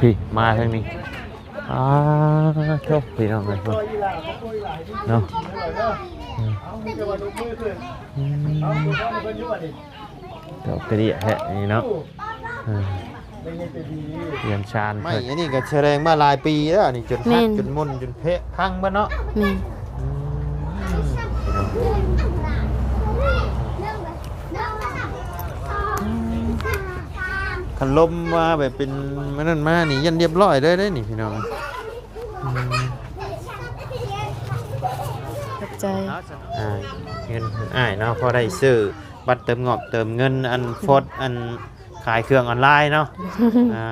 ພີ່ມາທາງນີ້ ອ້າໂທ້ ພີ່ນ້ອງເອີຍ ເນາະ ອືມ ດອກກະເດຍແທ້ນີ້ເນາະ ເອີ ເຮືອນຊານ ໄມ້ອັນນີ້ກໍສະແດງມາຫຼາຍປີແລ້ວນີ້ ຈົນຫັກ ແມ່ນ ຈົນມົນ ຈົນເພະ ພັງເບິດເນາະ ແມ່ນ ອືມ ຄັນລົມມາແບບເປັນອັນນັ້ນມານີ້ ຢ້ານລຽບລ້ອຍເລີຍເດ້ນີ້ ພີ່ນ້ອງ ອືມ ຂອບໃຈ ອ່າ ເງິນອ້າຍເນາະ ພໍໄດ້ຊື້ບັດເຕີມງອບເຕີມເງິນ ອັນຟອດ ອັນຂາຍເຄື່ອງອອນລາຍເນາະ ອ່າ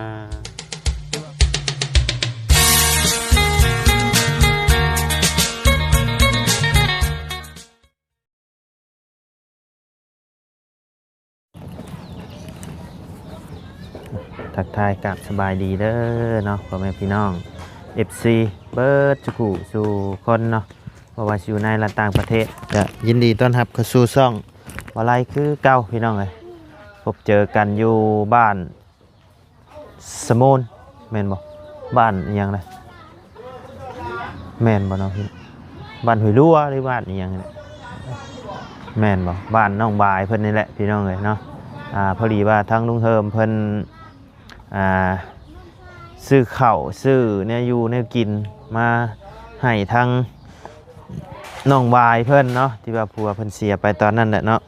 ທັກທາຍກາບສະບາຍດີເດີເນາະ ພໍ່ແມ່ພີ່ນ້ອງ ເອັຟຊີ ເບິດສູ່ຜູ້ສູ່ຄົນເນາະ ບໍ່ວ່າຊິຢູ່ໃນ ແລະ ຕ່າງປະເທດ ກະຍິນດີຕ້ອນຮັບເຂົ້າສູ່ຊ່ອງບໍ່ໄລຄືເກົ່າ ພີ່ນ້ອງເອີຍ ພົບເຈີກັນຢູ່ບ້ານ ສະໂມນ ແມ່ນບໍ່? ບ້ານອີ່ຫຍັງນະ? ແມ່ນບໍ່ເນາະ? ບ້ານຫ້ວຍຫຼົວ ຫຼື ບ້ານອີ່ຫຍັງນີ້ແຫຼະ ແມ່ນບໍ່? ບ້ານນ້ອງບາຍເພິ່ນນີ້ແຫຼະ ພີ່ນ້ອງເອີຍເນາະ ອ່າ ພໍດີວ່າທາງລຸງເຮີມເພິ່ນ ອ່າ ຊື້ເຂົ້າຊື້ແນວຢູ່ແນວກິນມາໃຫ້ທາງນ້ອງບາຍເພິ່ນເນາະ ທີ່ວ່າຜົວເພິ່ນເສຍໄປຕອນນັ້ນແຫຼະເນາະ.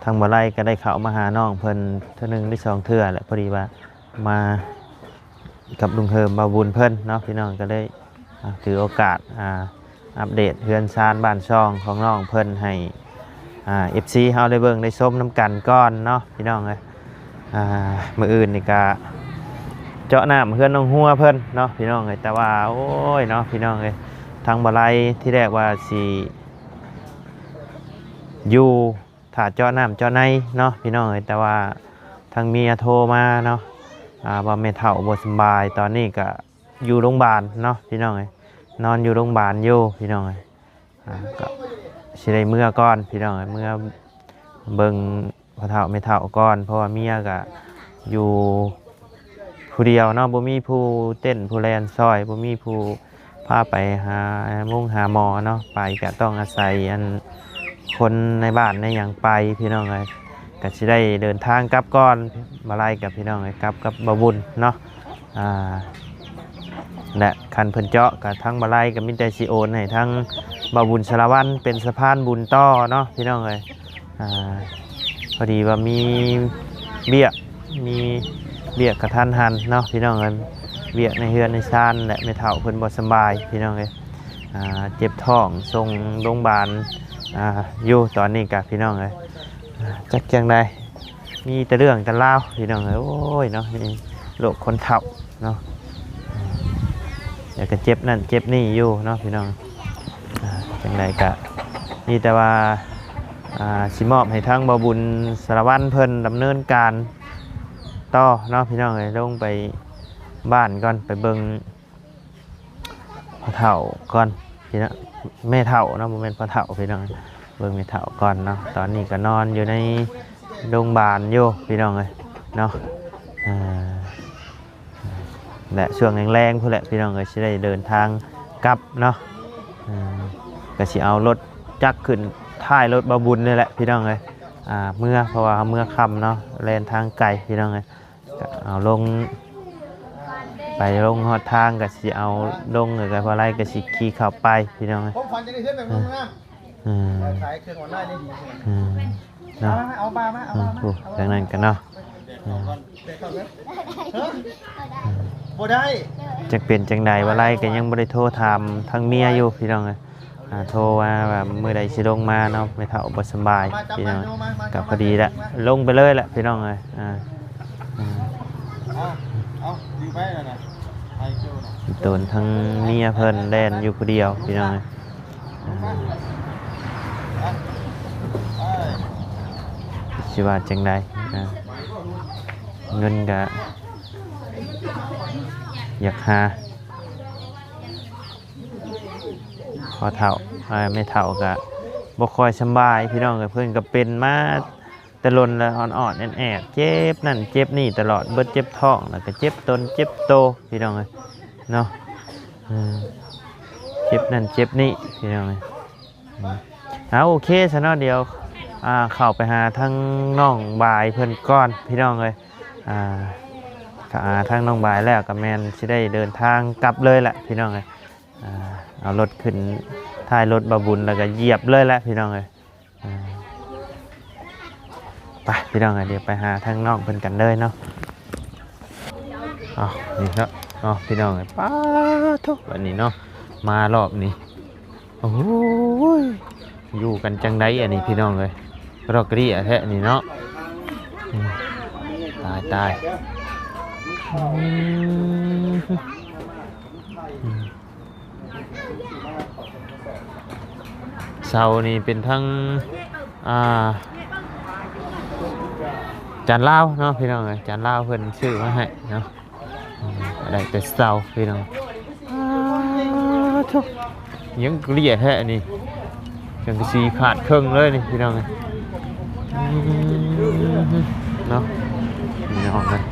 ທາງບໍ່ໄລກໍໄດ້ເຂົ້າມາຫານ້ອງເພິ່ນເທື່ອໜຶ່ງຫຼືສອງເທື່ອແຫຼະ ພໍດີວ່າມາກັບລຸງເຮີມ ບ່າວບຸນເພິ່ນເນາະ ພີ່ນ້ອງ ກໍເລີຍ ອ່າ ຖືໂອກາດ ອ່າ ອັບເດດເຮືອນຊານບ້ານຊ່ອງຂອງນ້ອງເພິ່ນໃຫ້ ອ່າ ເອັຟຊີ ເຮົາໄດ້ເບິ່ງໄດ້ຊົມນຳກັນກ່ອນເນາະ ພີ່ນ້ອງເອີຍ ອ່າ ມື້ອື່ນນີ້ກະເຈາະນ້ຳເຮືອນນ້ອງຫົວເພິ່ນເນາະ ພີ່ນ້ອງເອີຍ ແຕ່ວ່າ ໂອ້ຍເນາະ ພີ່ນ້ອງເອີຍ ທາງບໍ່ໄລທີແລກວ່າຊິຢູ່ ຖ້າເຈາະນ້ຳເຈາະໃນເນາະ ພີ່ນ້ອງເອີຍ ແຕ່ວ່າທາງເມຍໂທມາເນາະ ອ່າ ວ່າແມ່ເຖົ້າບໍ່ສະບາຍ ຕອນນີ້ກະຢູ່ໂຮງບານເນາະ ພີ່ນ້ອງເອີຍ ນອນຢູ່ໂຮງບານຢູ່ ພີ່ນ້ອງເອີຍ ອ່າ ກະຊິໄດ້ເມືອກ່ອນ ພີ່ນ້ອງເອີຍ ເມືອເບິ່ງພໍ່ເຖົ້າແມ່ເຖົ້າກ່ອນ ເພາະວ່າເມຍກະຢູ່ ຜູ້ດຽວເນາະ ບໍ່ມີຜູ້ເຕັ້ນຜູ້ແລ່ນຊ່ອຍ ບໍ່ມີຜູ້ພາໄປຫາໂຮງຫາໝໍເນາະ ໄປກະຕ້ອງອາໄສອັນຄົນໃນບ້ານໃນຫຍັງໄປ ພີ່ນ້ອງເອີຍ ກະຊິໄດ້ເດີນທາງກັບກ່ອນ ບໍ່ໄລກັບ ພີ່ນ້ອງເອີຍ ກັບກັບບ່າວບຸນເນາະ ອ່າ ແລະ ຄັນເພິ່ນເຈາະກະທາງບໍ່ໄລກະມີແຕ່ຊິໂອນໃຫ້ທາງບ່າວບຸນສາລະວັນເປັນສະພານບຸນຕໍ່ເນາະ ພີ່ນ້ອງເອີຍ. ອ່າ ພໍດີວ່າມີວຽກ ມີວຽກກະທັນຫັນເນາະ ພີ່ນ້ອງເອີຍ ວຽກໃນເຮືອນໃນຊານ ແລະ ແມ່ເຖົ້າເພິ່ນບໍ່ສະບາຍ ພີ່ນ້ອງເອີຍ ອ່າ ເຈັບທ້ອງ ສົ່ງໂຮງບານ ອ່າ ຢູ່ຕອນນີ້ກະ ພີ່ນ້ອງເອີຍ ຈັກຈັ່ງໃດ ມີແຕ່ເລື່ອງແຕ່ລາວ ພີ່ນ້ອງເອີຍ ໂອ້ຍເນາະ ໂລກຄົນເຖົ້າເນາະ ແລ້ວກໍເຈັບນັ້ນເຈັບນີ້ຢູ່ເນາະ ພີ່ນ້ອງ ອ່າ ຈັ່ງໃດກະມີແຕ່ວ່າ ອ່າ ຊິມອບໃຫ້ທາງບ່າວບຸນສາລະວັນເພິ່ນດຳເນີນການຕໍ່ເນາະ ພີ່ນ້ອງເອີຍ ລົງໄປບ້ານກ່ອນ ໄປເບິ່ງພໍ່ເຖົ້າກ່ອນ ພີ່ນ້ອງ ແມ່ເຖົ້າເນາະ ບໍ່ແມ່ນພໍ່ເຖົ້າ ພີ່ນ້ອງ ເບິ່ງແມ່ເຖົ້າກ່ອນເນາະ ຕອນນີ້ກໍນອນຢູ່ໃນໂຮງບານຢູ່ ພີ່ນ້ອງເອີຍເນາະ ອ່າ ແລະ ຊ່ວງແລງໆ ພຸ້ນແຫຼະ ພີ່ນ້ອງເອີຍ ຊິໄດ້ເດີນທາງກັບເນາະ ອ່າ ກໍຊິເອົາລົດຈັກຂຶ້ນທ້າຍລົດບ່າວບຸນນີ້ແຫຼະ ພີ່ນ້ອງເອີຍ ອ່າ ເມືອ ເພາະວ່າເຮົາເມືອຄ່ຳເນາະ ແລ່ນທາງໄກ ພີ່ນ້ອງເອີຍ ກໍເອົາລົງ ໄປລົງຮອດທາງກໍຊິເອົາລົງ ແລ້ວກໍບໍ່ໄລກໍຊິຂີ່ເຂົ້າໄປ ພີ່ນ້ອງເອີຍ ຂອງຂວັນຈະໄດ້ເຮືອນແບບງາມ ເອີ ຂາຍເຄື່ອງອອນລາຍໄດ້ດີ ເອີ ເນາະ ເອົາມາ ເອົາມາ ເອີ ເອົາມາ ໂອ້ ທາງນັ້ນກັນເນາະ ເອີ ບໍ່ໄດ້ ຈັກເປັນຈັ່ງໃດ ບໍ່ໄລກໍຍັງບໍ່ໄດ້ໂທຖາມທາງເມຍຢູ່ ພີ່ນ້ອງເອີຍ ອ່າ ໂທມາວ່າມື້ໃດຊິລົງມາເນາະ ແມ່ເຖົ້າບໍ່ສະບາຍ ພີ່ນ້ອງ ກໍພໍດີລະ ລົງໄປເລີຍລະ ພີ່ນ້ອງເອີຍ ອ່າ ເອົາ ເອົາ ຢູ່ໄປແລ້ວນະ ໄປເຈົ້ານະ ໂຕນທັງເມຍເພິ່ນແລ່ນຢູ່ຜູ້ດຽວ ພີ່ນ້ອງເອີຍ ອ່າ ຊິວ່າຈັ່ງໃດ ອ່າ ເງິນກະຢາກຫາ ພໍ່ເຖົ້າ ອ່າ ແມ່ເຖົ້າກະບໍ່ຄ່ອຍສະບາຍ ພີ່ນ້ອງເອີຍ ເພິ່ນກະເປັນມາ ແຕ່ດົນລະອ່ອນໆແອດໆ ເຈັບນັ້ນເຈັບນີ້ຕະຫຼອດ ເບິດເຈັບທ້ອງ ແລ້ວກໍເຈັບຕົນເຈັບໂຕ ພີ່ນ້ອງເອີຍເນາະ. ເອີ ເຈັບນັ້ນເຈັບນີ້ ພີ່ນ້ອງເອີຍ. ເອົາ ໂອເຄຊະເນາະ ດຽວ ອ່າ ເຂົ້າໄປຫາທາງນ້ອງບາຍເພິ່ນກ່ອນ ພີ່ນ້ອງເອີຍ. ອ່າ ຖ້າຫາທາງນ້ອງບາຍແລ້ວກໍແມ່ນຊິໄດ້ເດີນທາງກັບເລີຍແຫຼະ ພີ່ນ້ອງເອີຍ. ອ່າ ເອົາລົດຂຶ້ນທ້າຍລົດບ່າວບຸນ ແລ້ວກໍຢຽບເລີຍແຫຼະ ພີ່ນ້ອງເອີຍ. ອ່າ ໄປ ພີ່ນ້ອງເອີຍ ດຽວໄປຫາທາງນ້ອງເພິ່ນກັນເລີຍເນາະ. ເອົາ ນີ້ເນາະ ເນາະ ພີ່ນ້ອງເອີຍ. ປາໂທ້ ບັດນີ້ເນາະ ມາຮອບນີ້ ໂອ້ຍ ຢູ່ກັນຈັ່ງໃດອັນນີ້ ພີ່ນ້ອງເອີຍ. ກະດອກກະເດຍແທ້ນີ້ເນາະ. ອືມ ຕາຍ ຕາຍ. ອືມ ອືມ ເສົານີ້ເປັນທາງ ອ່າ ຈານລາວເນາະ ພີ່ນ້ອງເອີຍ. ຈານລາວເພິ່ນຊື້ມາໃຫ້ເນາະ. ອືມ ໄດ້ແຕ່ເສົາ ພີ່ນ້ອງ. ອ້າໂທ້ ຫຍັງເກລຍແທ້ນີ້ ສັງກະສີຂາດເຄິ່ງເລີຍນີ້ ພີ່ນ້ອງເອີຍ. ອືມ ເນາະ ພີ່ນ້ອງເອີຍ.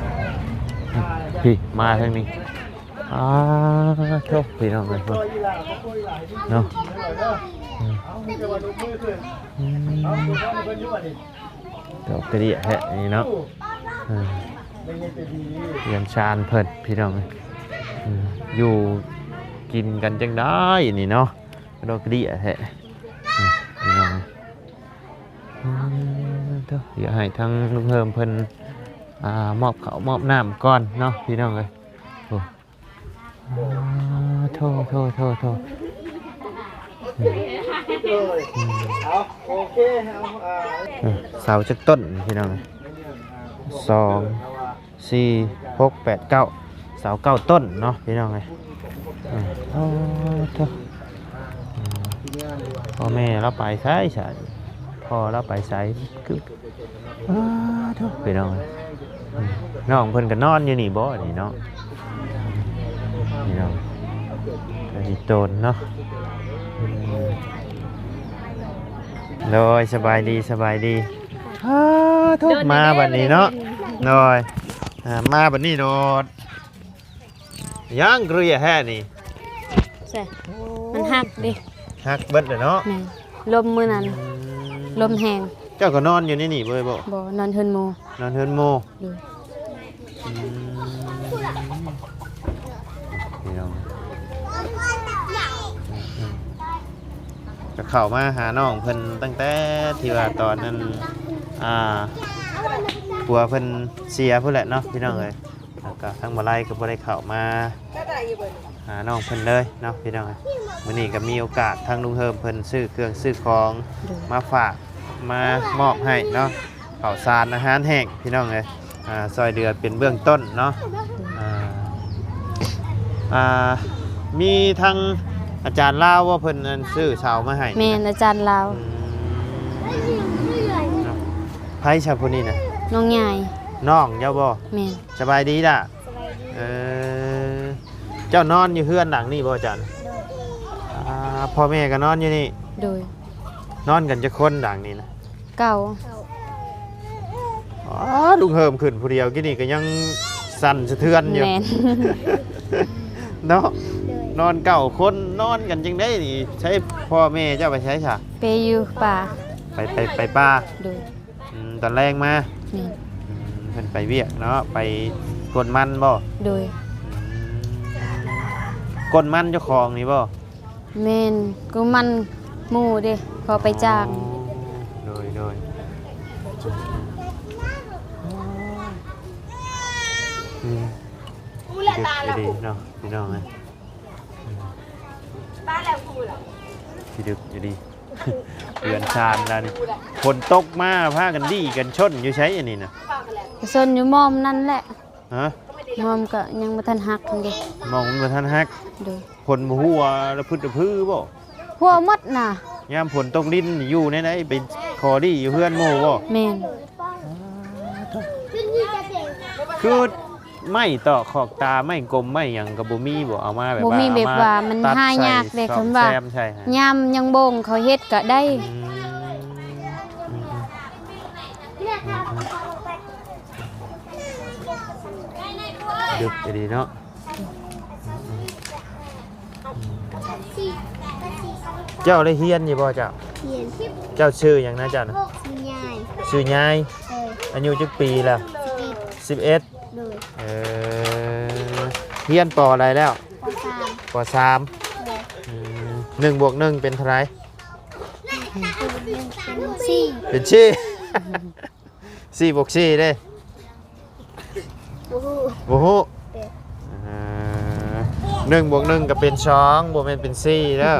ພີ້ ມາທາງນີ້. ອ້າໂທ້ ພີ່ນ້ອງເອີຍ ເນາະ. ອືມ ອືມ ດອກກະເດຍແທ້ນີ້ເນາະ. ເອີ ເຮືອນຊານເພິ່ນ ພີ່ນ້ອງເອີຍ. ເອີ ຢູ່ກິນກັນຈັ່ງໃດນີ້ເນາະ ດອກກະເດຍແທ້ ພີ່ນ້ອງເອີຍ. ເອີ ດຽວໃຫ້ທາງລຸງເຮີມເພິ່ນ ອ່າ ມອບເຂົ້າມອບນ້ຳກ່ອນເນາະ ພີ່ນ້ອງເອີຍ. ໂອ້ ອ່າ ໂທ້ ໂທ້ ໂທ້ ໂທ້. ເອີ ເອົາ ໂອເຄ ເອົາ ອ່າ ເອີ ເສົາຈັກຕົ້ນ ພີ່ນ້ອງເອີຍ? ສອງ ສີ່ ຫົກ ແປດ ເກົ້າ ເສົາເກົ້າຕົ້ນເນາະ ພີ່ນ້ອງເອີຍ. ເອີ ໂອ້ ໂທ້ ເອີ ພໍ່ແມ່ລາວໄປໃສຊະ? ພໍ່ລາວໄປໃສ? ຄື ອ້າໂທ້ ພີ່ນ້ອງເອີຍ. ອືມ ນ້ອງເພິ່ນກໍນອນຢູ່ນີ້ບໍ່ນີ້ເນາະ? ພີ່ນ້ອງ ກະຊິໂຕນເນາະ. ອືມ ໂດຍ ສະບາຍດີ ສະບາຍດີ. ອ້າໂທ້ ມາບັດນີ້ເນາະ. ໂດຍ ອ່າ ມາບັດນີ້ໂດດ ຍັງເກລຍແທ້ນີ້ ໃຊ່ ມັນຫັກເດ້ ຫັກເບິດເລີຍເນາະ. ແມ່ນ ລົມມື້ນັ້ນ ອືມ ລົມແຮງ. ເຈົ້າກໍນອນຢູ່ໃນນີ້ເລີຍບໍ່? ບໍ່ ນອນເຮືອນໝູ່. ນອນເຮືອນໝູ່. ໂດຍ ອືມ ພີ່ນ້ອງ ອືມ ກໍເຂົ້າມາຫານ້ອງເພິ່ນຕັ້ງແຕ່ທີ່ວ່າຕອນນັ້ນ ອ່າ ຜົວເພິ່ນເສຍພຸ້ນແຫຼະເນາະ ພີ່ນ້ອງເອີຍ. ແລ້ວກໍທາງບໍ່ໄລກໍບໍ່ໄດ້ເຂົ້າມາຫານ້ອງເພິ່ນເລີຍເນາະ ພີ່ນ້ອງ. ມື້ນີ້ກໍມີໂອກາດ ທາງລຸງເຮີມເພິ່ນຊື້ເຄື່ອງຊື້ຂອງ ໂດຍ ມາຝາກ ມາມອບໃຫ້ເນາະ ເຂົ້າສານອາຫານແຫ້ງ ພີ່ນ້ອງເອີຍ. ອ່າ ຊ່ອຍເຫຼືອເປັນເບື້ອງຕົ້ນເນາະ. ໂດຍ ອ່າ ອ່າ ມີທາງອາຈານລາວບໍ່ ເພິ່ນອັນຊື້ເສົາມາໃຫ້? ແມ່ນ ອາຈານລາວ. ອືມ ໃຜຊະຜູ້ນີ້ນະ? ນ້ອງໃຫຍ່. ນ້ອງເຈົ້າບໍ່? ແມ່ນ. ສະບາຍດີລະ. ສະບາຍດີ. ເອີ ເຈົ້ານອນຢູ່ເຮືອນຫຼັງນີ້ບໍ່ ອາຈານ? ໂດຍ. ອ່າ ພໍ່ແມ່ກໍນອນຢູ່ນີ້? ໂດຍ. ນອນກັນຈັກຄົນຫຼັງນີ້ນະ? ເກົ້າ. ອໍ ລຸງເຮີມຂຶ້ນຜູ້ດຽວ ກີ້ນີ້ກໍຍັງສັ່ນສະເທືອນຢູ່. ແມ່ນ. ເນາະ? ໂດຍ. ນອນເກົ້າຄົນ ນອນກັນຈັ່ງໃດນີ້? ໃຊ້ພໍ່ແມ່ເຈົ້າໄປໃສຊະ? ໄປຢູ່ປ່າ. ໄປ ໄປ ໄປປ່າ? ໂດຍ. ອືມ ຕອນແລງມາ? ແມ່ນ. ອືມ ເພິ່ນໄປວຽກເນາະ ໄປກົນມັນບໍ່? ໂດຍ. ອືມ ກົນມັນເຈົ້າຂອງນີ້ບໍ່? ແມ່ນ ກົນມັນໝູ່ເດ້ ເຂົາໄປຈ້າງ. ອໍ ໂດຍ ໂດຍ. ອືມ ດີເນາະ ພີ່ນ້ອງເອີຍ. ອືມ ຂີ້ດຶກຢູ່ດີ ເຮືອນຊານລາວນີ້ ຝົນຕົກມາພາກັນດີ້ກັນຊົນຢູ່ໃສອັນນີ້ນະ? ກໍຊົນຢູ່ໝ້ອມນັ້ນແຫຼະ. ຮະ? ໝ້ອມກໍຍັງບໍ່ທັນຫັກຫັ້ນເດ້. ໝ້ອມມັນບໍ່ທັນຫັກ? ໂດຍ. ຝົນບໍ່ຫົວລະພຶດລະພືບໍ່? ຫົວໝົດນະ. ຍາມຝົນຕົກລິນຢູ່ແນວໃດ? ໄປຂໍດີ້ຢູ່ເຮືອນໝູ່ບໍ່? ແມ່ນ. ຄືໄມ້ຕອກຂອກຕາ ໄມ້ກົມໄມ້ຫຍັງກໍບໍ່ມີບໍ່? ເອົາມາແບບວ່າ ບໍ່ມີ ແບບວ່າມັນຫາຍາກເດ້. ຄຳວ່າຍາມຍັງບົງເຂົາເຮັດກໍໄດ້. ອືມ ອືມ ອືມ. ດຶກອີ່ຫຼີເນາະ. ເຈົ້າໄດ້ຮຽນຢູ່ບໍ່ເຈົ້າ? ຮຽນ. ເຈົ້າຊື່ຫຍັງນະເຈົ້ານະ? ຊື່ຍາຍ. ຊື່ຍາຍ. ເອີ. ອາຍຸຈັກປີແລ້ວ? ສິບເອັດ. ສິບເອັດ. ໂດຍ. ເອີ ຮຽນ ປ.ໃດແລ້ວ? ປ.ສາມ. ປ.ສາມ. ໂດຍ. ອືມ ໜຶ່ງບວກໜຶ່ງເປັນເທົ່າໃດ? ໜຶ່ງບວກໜຶ່ງເປັນສີ່. ເປັນສີ່. ສີ່ບວກສີ່ເດ້? ບໍ່ຮູ້. ບໍ່ຮູ້. ເອີ ໜຶ່ງບວກໜຶ່ງກໍເປັນສອງ ບໍ່ແມ່ນເປັນສີ່ເດີ.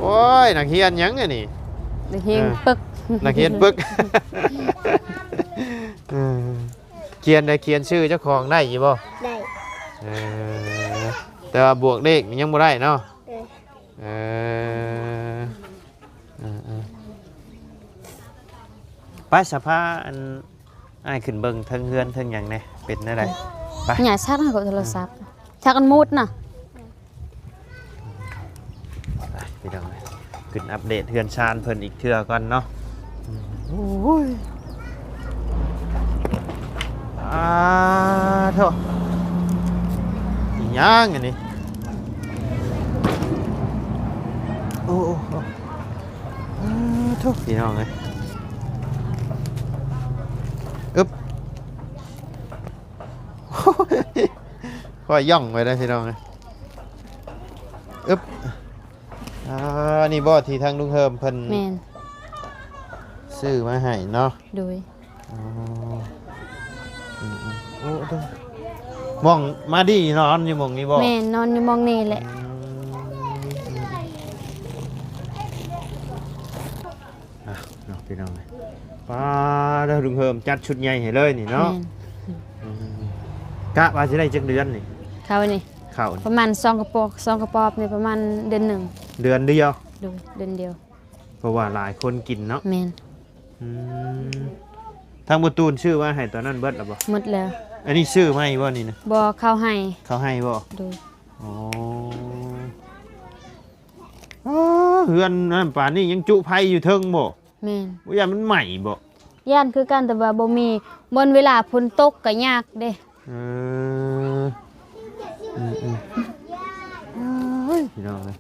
ໂອ້ຍ ນັກຮຽນຫຍັງອັນນີ້? ນັກຮຽນ ເອີ ປຶກ. ນັກຮຽນປຶກ. ເອີ ຂຽນໄດ້ ຂຽນຊື່ເຈົ້າຂອງໄດ້ຢູ່ບໍ່? ໄດ້. ເອີ ແຕ່ວ່າບວກເລກນີ້ຍັງບໍ່ໄດ້ເນາະ? ເອີ. ເອີ ເອີ ເອີ ໄປ ສະພາ ອັນ ອ້າຍຂຶ້ນເບິ່ງເທິງເຮືອນເທິງຫຍັງແດ່ ເປັນແນວໃດ? ໄປ. ຫຍ້າຊັກໃຫ້ກັບໂທລະສັບ ຊັກອັນໝູດນະ. ໄປ ພີ່ນ້ອງເອີຍ ຂຶ້ນອັບເດດເຮືອນຊານເພິ່ນອີກເທື່ອກ່ອນເນາະ. ໂອ້ຍ ອາໂທ້ ອີຫຍັງອັນນີ້? ໂອ້ ໂອ້ ໂອ້ ອາໂທ້ ພີ່ນ້ອງເອີຍ ອຶບ ຂ້ອຍຢ່ອງໄວ້ເດີ ພີ່ນ້ອງເອີຍ ອຶບ. ອ່າ ນີ້ບໍ່ທີ່ທາງລຸງເຮີມເພິ່ນ ແມ່ນ ຊື້ມາໃຫ້ເນາະ? ໂດຍ. ອໍ ອືມໆ ໂອ້ ໂດຍ ໝ່ອງມາດີນອນຢູ່ໝ່ອງນີ້ບໍ່? ແມ່ນ ນອນຢູ່ໝ່ອງນີ້ແຫຼະ. ອືມ ອ່ະ ເນາະ ພີ່ນ້ອງເອີຍ ປ້າດ ລຸງເຮີມຈັດຊຸດໃຫຍ່ໃຫ້ເລີຍນີ້ເນາະ. ແມ່ນ. ອືມ ກະວ່າຊິໄດ້ຈັກເດືອນນີ້? ເຂົ້ານີ້ ເຂົ້ານີ້ ປະມານສອງກະປອກ ສອງກະປອບນີ້ປະມານເດືອນໜຶ່ງ. ເດືອນດຽວ? ໂດຍ ເດືອນດຽວ ເພາະວ່າຫຼາຍຄົນກິນເນາະ. ແມ່ນ. ອືມ ທາງບໍ່ຕູນຊື້ມາໃຫ້ຕອນນັ້ນເບິດແລ້ວບໍ່? ໝົດແລ້ວ. ອັນນີ້ຊື້ໃໝ່ບໍ່ນີ້ນະ? ບໍ່ ເຂົາໃຫ້. ເຂົາໃຫ້ບໍ່? ໂດຍ. ອໍ ອໍ ເຮືອນນັ້ນປານນີ້ຍັງຈຸໄຟຢູ່ເທິງບໍ່? ແມ່ນ. ບໍ່ຢ້ານມັນໄໝ້ບໍ່? ຢ້ານຄືກັນ ແຕ່ວ່າບໍ່ມີ ບ່ອນເວລາຝົນຕົກກໍຍາກເດ້. ເອີ ອືມໆ ເອີຍ ພີ່ນ້ອງເອີຍ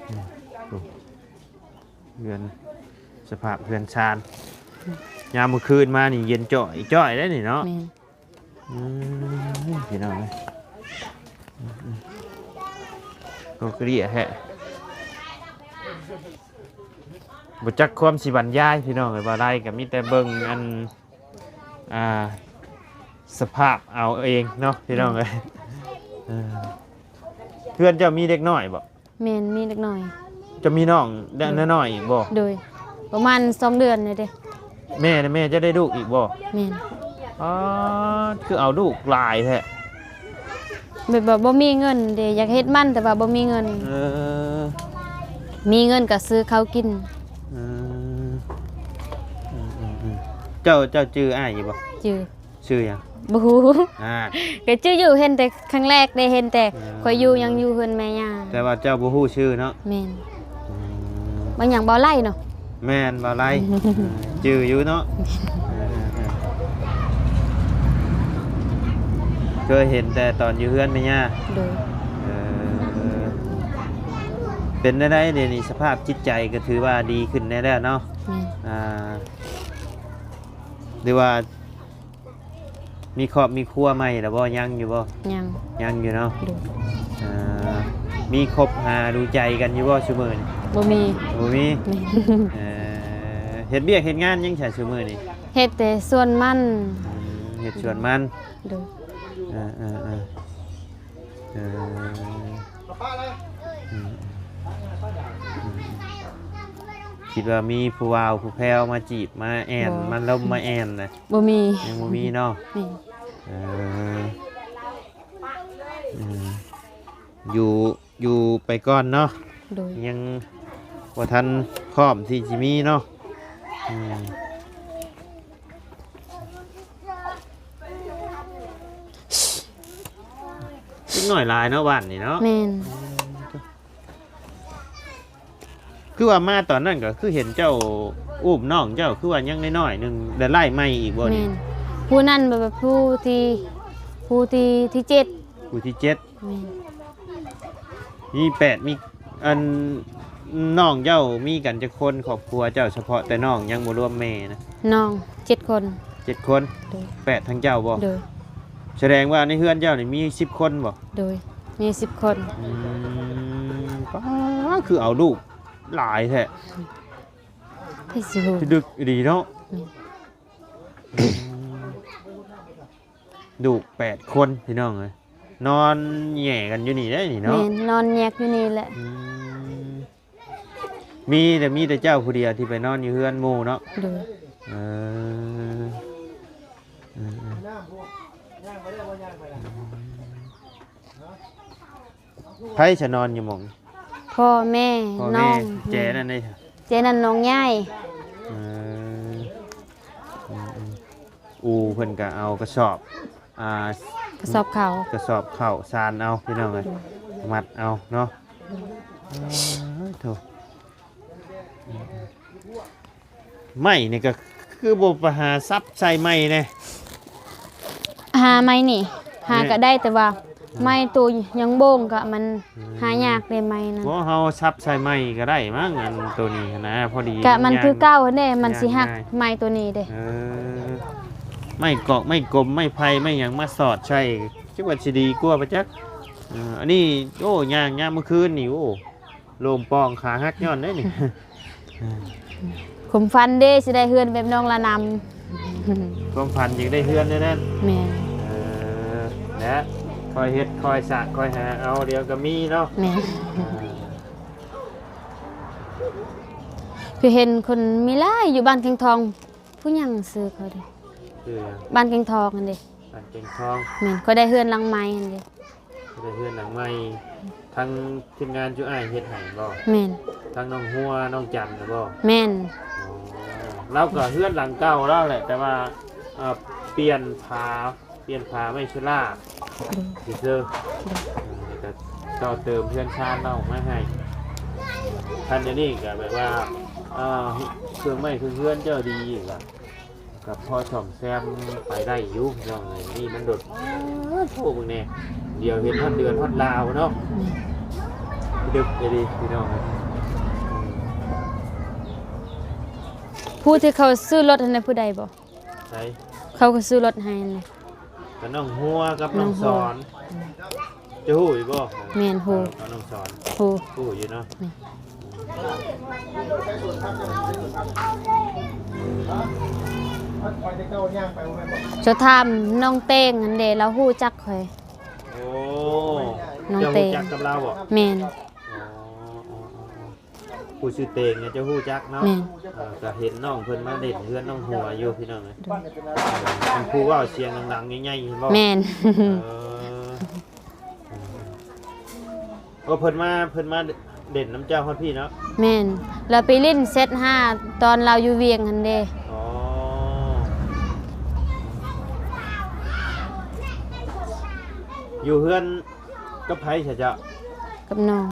ອືມ ໂອ້ ເຮືອນ ສະພາບເຮືອນຊານ ຍາມມື້ຄືນມານີ້ເຢັນຈ້ອຍຈ້ອຍເດ້ນີ້ເນາະ. ແມ່ນ. ອືມ ພີ່ນ້ອງເອີຍ ອືມໆ ໂອ້ ກະເລຍແທ້ ບໍ່ຈັກຄວາມຊິບັນຍາຍ ພີ່ນ້ອງເອີຍ ວ່າໄດ້ກໍມີແຕ່ເບິ່ງອັນ ອ່າ ສະພາບເອົາເອງເນາະ ພີ່ນ້ອງເອີຍ. ເອີ ເຮືອນເຈົ້າມີເດັກນ້ອຍບໍ່? ແມ່ນ ມີເດັກນ້ອຍ. ເຈົ້າມີນ້ອງ ໂດຍ ນ້ອຍໆອີກບໍ່? ໂດຍ ປະມານສອງເດືອນນີ້ເດ້. ແມ່ນະ ແມ່ເຈົ້າໄດ້ລູກອີກບໍ່? ແມ່ນ. ອໍ ຄືເອົາລູກຫຼາຍແທ້? ແບບວ່າບໍ່ມີເງິນເດ້ ຢາກເຮັດມັນ ແຕ່ວ່າບໍ່ມີເງິນ. ເອີ ມີເງິນກໍຊື້ເຂົ້າກິນ. ເອີ ເຈົ້າ ເຈົ້າຈື່ອ້າຍຢູ່ບໍ່? ຈື່. ຊື່ຫຍັງ? ບໍ່ຮູ້. ອ່າ ກໍຈື່ຢູ່ ເຫັນແຕ່ຄັ້ງແລກໄດ້ເຫັນແຕ່ ເອີ ຂ້ອຍຢູ່ ຍັງຢູ່ເຮືອນແມ່ຍ່າ. ແຕ່ວ່າເຈົ້າບໍ່ຮູ້ຊື່ເນາະ? ແມ່ນ. ອືມ ມັນຫຍັງ ບໍ່ໄລ່ເນາະ? ແມ່ນ ບໍ່ໄລ່. ຈື່ຢູ່ເນາະ? ເອີ ເອີ ເອີ ເຄີຍເຫັນແຕ່ຕອນຢູ່ເຮືອນແມ່ຍ່າ. ໂດຍ. ເອີ ເປັນແນວໃດດຽວນີ້ ສະພາບຈິດໃຈກໍຖືວ່າດີຂຶ້ນແດ່ແລ້ວເນາະ? ແມ່ນ. ອ່າ ຫຼືວ່າ ມີຄອບມີຄົວໃໝ່ແລ້ວບໍ່? ຍັງຢູ່ບໍ່? ຍັງ. ຍັງຢູ່ເນາະ? ໂດຍ. ເອີ ມີຄົບຫາດູໃຈກັນຢູ່ບໍ່ຊຸມື້ນີ້? ບໍ່ມີ. ບໍ່ມີ? ແມ່ນ. ເອີ ເຮັດວຽກເຮັດງານຫຍັງຊະຊຸມື້ນີ້? ເຮັດແຕ່ສວນມັນ. ອືມ ເຮັດສວນມັນ. ໂດຍ. ເອີ ເອີ ເອີ ເອີ ອືມ ອືມ ຄິດວ່າມີຜູ້ບ່າວຜູ້ແພ້ວມາຈີບມາແອ່ນ ບໍ່ ມາລົມມາແອ່ນນະ? ບໍ່ມີ. ຍັງບໍ່ມີເນາະ? ແມ່ນ. ເອີ ອືມ ຢູ່ ຢູ່ໄປກ່ອນເນາະ. ໂດຍ. ຍັງບໍ່ທັນພ້ອມທີ່ຊິມີເນາະ. ອືມ ເດັກນ້ອຍຫຼາຍເນາະບ້ານນີ້ເນາະ. ແມ່ນ. ຄືວ່າມາຕອນນັ້ນກໍຄືເຫັນເຈົ້າອຸ້ມນ້ອງເຈົ້າ ຄືວ່າຍັງນ້ອຍໆໜຶ່ງ ແລ້ວໄລ່ໃໝ່ອີກບໍ່ນີ້? ແມ່ນ. ຜູ້ນັ້ນແບບວ່າຜູ້ທີ່ ຜູ້ທີ່ ທີ່ເຈັດ ຜູ້ທີເຈັດ ແມ່ນ ມີແປດ ມີ ອັນ ນ້ອງເຈົ້າມີກັນຈັກຄົນ? ຄອບຄົວເຈົ້າ ສະເພາະແຕ່ນ້ອງ ຍັງບໍ່ລວມແມ່ນະ? ນ້ອງເຈັດຄົນ ເຈັດຄົນ ໂດຍ ແປດທັງເຈົ້າບໍ່? ໂດຍ ສະແດງວ່າໃນເຮືອນເຈົ້ານີ້ມີສິບຄົນບໍ່? ໂດຍ ມີສິບຄົນ ອືມ ປ້າ ຄືເອົາລູກຫຼາຍແທ້ ໃຜຊິຮູ້ ພິລຶກອີ່ຫຼີເນາະ ແມ່ນ ອືມ ລູກແປດຄົນພີ່ນ້ອງເອີຍ ນອນແຫຍ່ກັນຢູ່ນີ້ເດ້ນີ້ເນາະ ແມ່ນ ນອນແຍກຢູ່ນີ້ແຫຼະ ອືມ ມີແຕ່ ມີແຕ່ເຈົ້າຜູ້ດຽວທີ່ໄປນອນຢູ່ເຮືອນໝູ່ເນາະ ໂດຍ ເອີ ເອີ ເອີ ໃຜສະນອນຢູ່ໝ່ອງ? ພໍ່ແມ່ ພໍ່ແມ່ ນ້ອງ ເຈນັ້ນເດ້ ເຈນັ້ນນ້ອງໃຫຍ່ ເອີ ອືມໆ ອູ່ເພິ່ນກໍເອົາກະສອບ ອ່າ ກະສອບເຂົ້າ ກະສອບເຂົ້າຊານເອົາພີ່ນ້ອງເອີຍ ມັດເອົາເນາະ ເອີ ໂທ້ ໄມ້ນີ້ກໍຄືບໍ່ໄປຫາສັບໃສ່ໄມ້ແດ່? ຫາໄມ້ນີ້ ຫາກໍໄດ້ ແຕ່ວ່າໄມ້ໂຕຍັງໂບງກໍມັນ ອືມ ຫາຍາກເດ້ໄມ້ນັ້ນ ບໍ່ ເຮົາສັບໃສ່ໄມ້ກໍໄດ້ມັ້ງ ອັນໂຕນີ້ຫັ້ນນະ ພໍດີ ກໍມັນຄືເກົ່າຫັ້ນເດ້ ມັນຊິຫັກໄມ້ໂຕນີ້ເດ້ ເອີ ໄມ້ກອກ ໄມ້ກົມ ໄມ້ໄຜ່ ໄມ້ຫຍັງມາສອດໃສ່ ຈັກວ່າຊິດີກວ່າບໍ່ຈັກ ເອີ ອັນນີ້ ໂອ້ ຍ່າງຍາມມື້ຄືນນີ້ ໂອ້ ໂລມປ່ອງ ຂາຫັກຍ້ອນເດ້ນີ້ ຄວາມຝັນເດ້ ຊິໄດ້ເຮືອນແບບນ້ອງລະນຳ ຄວາມຝັນຢາກໄດ້ເຮືອນແນວນັ້ນ ແມ່ນ ເອີ ແລະ ຄ່ອຍເຮັດ ຄ່ອຍສ້າງ ຄ່ອຍຫາເອົາ ດຽວກໍມີເນາະ ແມ່ນ ຄືເຫັນຄົນມີຫຼາຍຢູ່ບ້ານແກງທອງ ຜູ້ຫຍັງຊື່ເຂົາເດ ຊື່ຫຍັງ? ບ້ານແກງທອງຫັ້ນເດ ບ້ານແກງທອງ ແມ່ນ ຂ້ອຍໄດ້ເຮືອນຫຼັງໃໝ່ຫັ້ນເດ ໄດ້ເຮືອນຫຼັງໃໝ່ ທາງທີມງານຈຸອ້າຍເຮັດໃຫ້ບໍ່? ແມ່ນ ທາງນ້ອງຫົວ ນ້ອງຈັນນະບໍ່? ແມ່ນ ອໍ ລາວກໍເຮືອນຫຼັງເກົ່າລາວແຫຼະ ແຕ່ວ່າ ເອີ ປ່ຽນຝາ ປ່ຽນຝາໄມ້ໂຊລາ ໂດຍ ຊື່ໆ ໂດຍ ເອີ ແລ້ວກໍຕໍ່ເຕີມເຮືອນຊານລາວອອກມາໃຫ້ ຄັນດຽວນີ້ກໍແບບວ່າ ເອີ ເຄື່ອງໄມ້ເຄື່ອງເຮືອນເຈົ້າດີຢູ່ລະ ກໍພໍສ້ອມແຊມໄປໄດ້ຢູ່ພີ່ນ້ອງເອີຍ ນີ້ມັນໂດດ ໂອ້ ເບິ່ງແດ່ ດຽວເຫັນຮອດເດືອນຮອດລາວເນາະ ອືມ ດຶກອີ່ຫຼີພີ່ນ້ອງເອີຍ ອືມ ຜູ້ທີ່ເຂົາຊື້ລົດຫັ້ນນະ ຜູ້ໃດບໍ່? ໃສ? ເຂົາກໍຊື້ລົດໃຫ້ຫັ້ນແຫຼະ ກໍນ້ອງຫົວກັບນ້ອງສອນ ນ້ອງຫົວ ເຈົ້າຮູ້ຢູ່ບໍ່? ແມ່ນ ຮູ້ ເອີ ນ້ອງສອນ ຮູ້ ຮູ້ຢູ່ເນາະ ແມ່ນ ເຈົ້າຖາມນ້ອງແຕງຫັ້ນເດ ລາວຮູ້ຈັກຂ້ອຍ ໂອ້ ນ້ອງແຕງ ເຈົ້າຮູ້ຈັກກັບລາວບໍ່? ແມ່ນ ອໍ ອໍ ອໍ ຜູ້ຊື່ເຕງນີ້ເຈົ້າຮູ້ຈັກເນາະ ແມ່ນ ເອີ ກໍເຫັນນ້ອງເພິ່ນມາຫຼິ້ນເຮືອນນ້ອງຫົວຢູ່ພີ່ນ້ອງເອີຍ ໂດຍ ເອີ ເປັນຜູ້ເວົ້າສຽງດັງໆໃຫຍ່ໆ ເຫັນບໍ່? ແມ່ນ ເອີ ໂອ້ ເພິ່ນມາ ເພິ່ນມາຫຼິ້ນນຳເຈົ້າຮອດພີ້ເນາະ ແມ່ນ ລາວໄປຫຼິ້ນເຊັດຫ້າ ຕອນລາວຢູ່ວຽງຫັ້ນເດ ອໍ ຢູ່ເຮືອນ ກັບໃຜຊະເຈົ້າ? ກັບນ້ອງ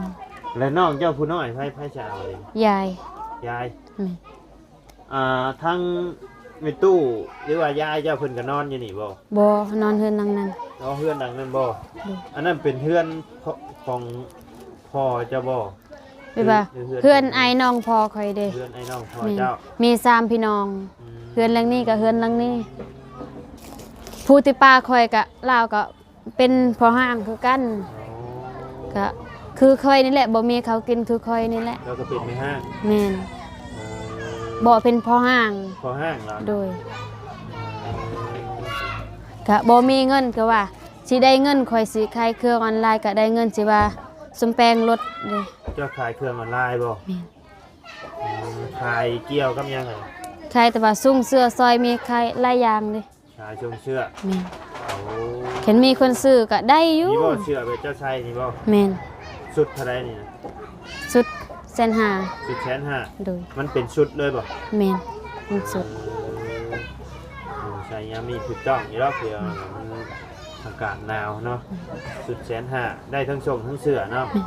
ແລະນ້ອງເຈົ້າຜູ້ນ້ອຍ ໃຜ ໃຜຊະເອົາເດ? ຍາຍ ຍາຍ ແມ່ນ ອ່າ ທັງແມ່ຕູ້ ຫຼືວ່າຍາຍເຈົ້າເພິ່ນກໍນອນຢູ່ນີ້ບໍ່? ບໍ່ ນອນເຮືອນຫຼັງນັ້ນ ນອນເຮືອນຫຼັງນັ້ນບໍ່? ໂດຍ ອັນນັ້ນເປັນເຮືອນຂອງພໍ່ເຈົ້າບໍ່? ແບບວ່າ ຫຼື ເຮືອນ ເຮືອນອ້າຍນ້ອງພໍ່ຂ້ອຍເດ ເຮືອນອ້າຍນ້ອງພໍ່ເຈົ້າ ແມ່ນ ມີສາມພີ່ນ້ອງ ອືມ ເຮືອນຫຼັງນີ້ກັບເຮືອນຫຼັງນີ້ ຜູ້ທີ່ປະຂ້ອຍກະ ລາວກໍ ເປັນພໍ່ຮ້າງຄືກັນ ອໍ ກະຄືຂ້ອຍນີ້ແຫຼະ ບໍ່ມີເຂົ້າກິນຄືຂ້ອຍນີ້ແຫຼະ ລາວກໍເປັນແມ່ຮ້າງ ແມ່ນ ເອີ ບໍ່ເປັນພໍ່ຮ້າງ ພໍ່ຮ້າງລະ ໂດຍ ເອີ ກະບໍ່ມີເງິນ ກະວ່າຊິໄດ້ເງິນ ຂ້ອຍຊິຂາຍເຄື່ອງອອນລາຍ ກະໄດ້ເງິນ ຊິວ່າສົມແປງລົດເດ້ ເຈົ້າຂາຍເຄື່ອງອອນລາຍບໍ່? ແມ່ນ ເອີ ຂາຍກ່ຽວກັບຫຍັງ? ຂາຍແຕ່ວ່າຊຸງເສື້ອ ຊອຍ ມີຂາຍຫຼາຍຢ່າງເດ້ ຂາຍຊົງເສື້ອ ແມ່ນ ໂອ້ ຄັນມີຄົນຊື້ກໍໄດ້ຢູ່ ມີບໍ່ເສື້ອແບບເຈົ້າໃສ່ນີ້ບໍ່? ແມ່ນ ຊຸດເທົ່າໃດນີ້ນະ? ຊຸດແສນຫ້າ ຊຸດແສນຫ້າ ໂດຍ ມັນເປັນຊຸດເລີຍບໍ່? ແມ່ນ ເປັນຊຸດ ເອີ ໃສ່ຍາມນີ້ຖືກຕ້ອງຢູ່ດອກ ເພື່ອມັນອາກາດໜາວເນາະ ຊຸດແສນຫ້າ ໄດ້ທັງຊົງທັງເສື້ອເນາະ ແມ່ນ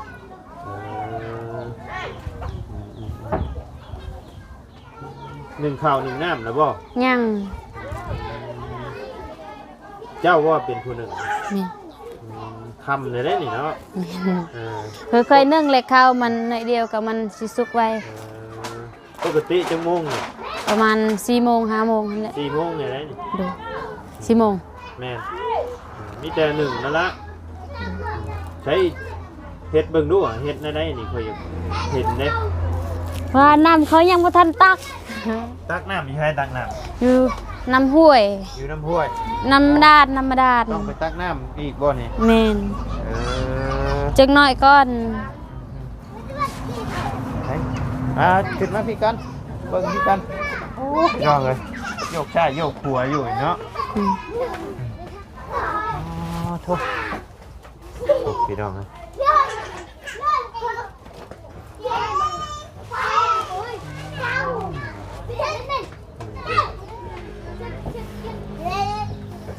ເອີ ອືມໆໆ ໜຶ້ງເຂົ້າໜຶ້ງນ້ຳແລ້ວບໍ່? ຍັງ ເຈົ້າບໍ່ເປັນຜູ້ໜຶ້ງ? ແມ່ນ ອືມ ຄ່ຳແລ້ວເດ້ນີ້ເນາະ ແມ່ນ ເອີ ເອີ ຄ່ອຍໆ ໜຶ້ງແຫຼະ ເຂົ້າມັນໜ້ອຍດຽວກໍມັນຊິສຸກໄວ ເອີ ປົກກະຕິຈັກໂມງນີ້? ປະມານສີ່ໂມງ ຫ້າໂມງຫັ້ນແຫຼະ ສີ່ໂມງນີ້ແຫຼະນີ້ ໂດຍ ສີ່ໂມງ ແມ່ນ ເອີ ມີແຕ່ໜຶ້ງນັ້ນລະ ໃຊ້ເຮັດເບິ່ງດູ ເຮັດແນວໃດນີ້ ຂ້ອຍຢາກເຫັນເດ້ ວ່ານ້ຳເຂົາຍັງບໍ່ທັນຕັກ ຕັກນ້ຳຢູ່ໃສ? ຕັກນ້ຳ ຢູ່ນ້ຳຫ້ວຍ ຢູ່ນ້ຳຫ້ວຍ ນ້ຳບາດານ ນ້ຳບາດານ ຕ້ອງໄປຕັກນ້ຳອີກບໍ່ນີ້? ແມ່ນ ເອີ ຈັກໜ້ອຍກ່ອນ ໄປ ອ່າ ຂຶ້ນມາພີ້ກັນ ເບິ່ງພີ້ກັນ ໂອ້ ພີ່ນ້ອງເອີຍ ໂຍກຊ້າຍໂຍກຂວາຢູ່ເນາະ ອືມ ອໍ ໂທ້ ໂອ້ ພີ່ນ້ອງເອີຍ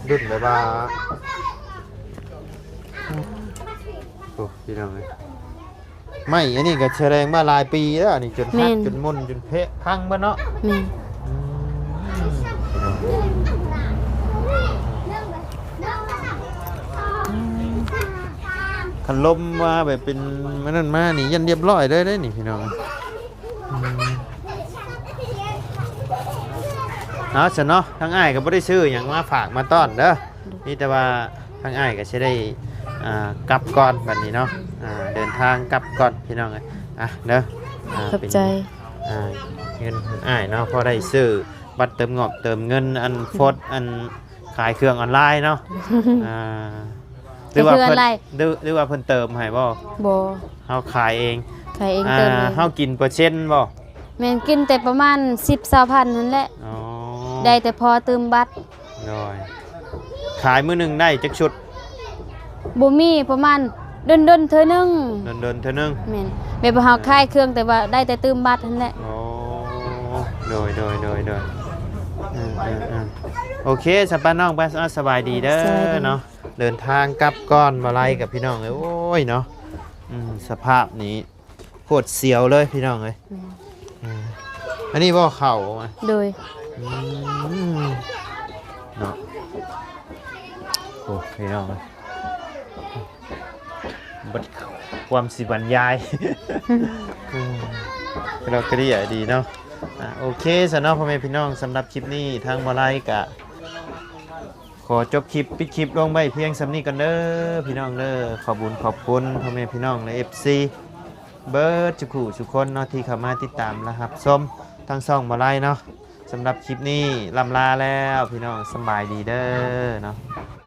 ດຸ່ນແບບວ່າ ໂອ້ ພີ່ນ້ອງເອີຍ ໄມ້ອັນນີ້ກໍສະແດງວ່າຫຼາຍປີແລ້ວ ອັນນີ້ຈົນຫັກ ແມ່ນ ຈົນມົນ ຈົນເພະ ພັງເບິດເນາະ ແມ່ນ ອືມ ຄັນລົມມາແບບເປັນອັນນັ້ນມານີ້ ຢ້ານລຽບລ້ອຍເລີຍເດ້ນີ້ ພີ່ນ້ອງ ອືມ ເອົາຊັ້ນເນາະ ທາງອ້າຍກໍບໍ່ໄດ້ຊື້ຫຍັງມາຝາກມາຕ້ອນເດີ ມີແຕ່ວ່າທາງອ້າຍກໍຊິໄດ້ ອ່າ ກັບກ່ອນບັດນີ້ເນາະ ອ່າ ເດີນທາງກັບກ່ອນພີ່ນ້ອງເອີຍ ອ່ະເດີ ອ່າ ຂອບໃຈ ເປັນ ອ່າ ເງິນອ້າຍເນາະ ພໍໄດ້ຊື້ບັດເຕີມງອບເຕີມເງິນ ອັນ ອືມ ຟອດ ອັນ ຂາຍເຄື່ອງອອນລາຍເນາະ ອ່າ ຫຼືວ່າເພິ່ນ ຂາຍເຄື່ອງອອນລາຍ ຫຼື ຫຼືວ່າເພິ່ນເຕີມໃຫ້ບໍ່? ບໍ່ ເຮົາຂາຍເອງ ຂາຍເອງ ອ່າ ເຕີມເອງ ເຮົາກິນເປີເຊັນບໍ່? ແມ່ນ ກິນແຕ່ປະມານສິບ ຊາວພັນຫັ້ນແຫຼະ ອໍ ໄດ້ແຕ່ພໍຕື່ມບັດ ໂດຍ ຂາຍມື້ໜຶ່ງໄດ້ຈັກຊຸດ? ບໍ່ມີ ປະມານດົນໆ ເທື່ອໜຶ່ງ ດົນໆ ເທື່ອໜຶ່ງ ແມ່ນ ແບບວ່າເຮົາ ເອີ ຂາຍເຄື່ອງ ແຕ່ວ່າໄດ້ແຕ່ຕື່ມບັດຫັ້ນແຫຼະ ໂອ້ ໂດຍ ໂດຍ ໂດຍ ໂດຍ ເອີ ເອີ ເອີ ໂອເຄ ສະປານ້ອງ ໄປ ສະບາຍດີເດີ ສະບາຍດີ ເນາະ ເດີນທາງກັບກ່ອນ ບໍ່ໄລກັບພີ່ນ້ອງເອີຍ ໂອ້ຍເນາະ ອືມ ສະພາບນີ້ ໂຄດສຽວເລີຍພີ່ນ້ອງເອີຍ ອືມ ອືມ ອັນນີ້ບໍ່ເຂົ້າ ໂດຍ ອືມ ເນາະ ໂອ້ ພີ່ນ້ອງເອີຍ ເບິດຄວາມຊິບັນຍາຍ ອືມ ເຮົາກໍດີເນາະ ອ່າ ໂອເຄຊັ້ນເນາະ ພໍ່ແມ່ພີ່ນ້ອງ ສຳລັບຄລິບນີ້ທາງບໍ່ໄລກະ ຂໍຈົບຄລິບ ປິດຄລິບລົງໄວ້ພຽງສ່ຳນີ້ກ່ອນເດີພີ່ນ້ອງເດີ ຂອບບຸນຂອບຄຸນພໍ່ແມ່ພີ່ນ້ອງ ແລະ ເອັຟຊີ ເບິດທຸກຜູ້ທຸກຄົນເນາະ ທີ່ເຂົ້າມາຕິດຕາມ ແລະ ຮັບຊົມທາງຊ່ອງບໍ່ໄລເນາະ ສຳລັບຄລິບນີ້ລ່ຳລາແລ້ວພີ່ນ້ອງ ສຳບາຍດີເດີເນາະ.